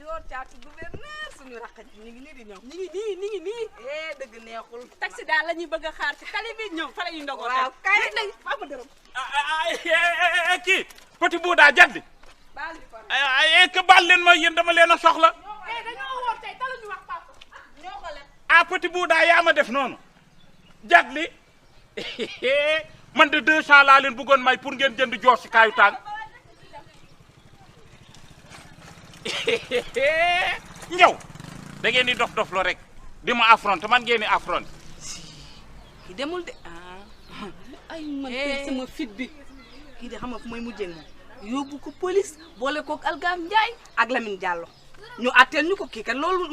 joor caatu gouverneur suñu rakkat ñu ngi nii di ñëw. ñu ngi nii. dëgg neexul. taxi daal la ñuy bëgg a xaar ci tali bi ñëw fa la ñuy ndogoo. waaw kay ba ma dërëm. kii Petit Bouda jaddi. baal di ko que baal leen ma yéen dama leen a soxla. dañoo woor tey taluñu wax papa. ñoo ko leb. Petit Bouda yaa ma def noonu jadli man de 200 laa leen bëggoon may pour ngeen jënd joor si kaayu tàng. ñëw da ngeen di dof lo rek di ma affronter man ngeen di affronter. ki demul de ay man tey sama fit bi. kii de xam nga fu may mujjee moom yóbbu ko police boole koog Algam Ndiaye ak Lamine Diallo ñu atteel ñu ko kii kat loolu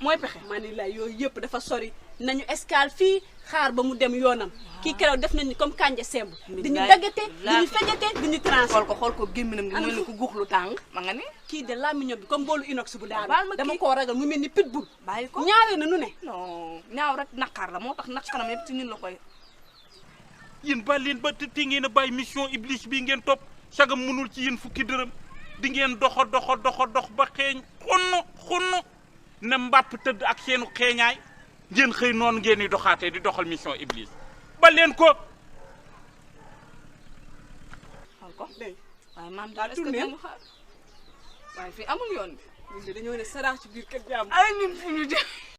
mooy pexe. ma ni la yooyu yëpp dafa sori nañu escale fii xaar ba mu dem yoonam kii keroog def nañu comme kànja semb. di ñu daggate di ñu fejate di ñu tranché. xool ko gémminam ngi mel ni ko guux lu tàng ma nga ni. kii de làmmiñam bi comme boolu inox bu daal. baal ma dama koo ragal mu mel ni pitbull. bàyyi ko ñaawee na nu ne. non ñaaw rek naqar la moo tax naqaram yëpp ci ñun la koy. yéen ba leen ba te ngeen a bàyyi mission iblis bii ngeen topp sagam mënul ci yéen fukki dërëm di ngeen dox ba xeeñ xunn ne mbàpp tëdd ak seenu xeeñaay ngeen xëy noonu ngeen di doxaatee di doxal mission iblis ba leen ko. xool ko waaye maam daal est-ce que dama xaar waaye fii amul yoon bi. ñun de dañoo ne saraax ci biir kër jàmm. ay ñun fu ñu jëm.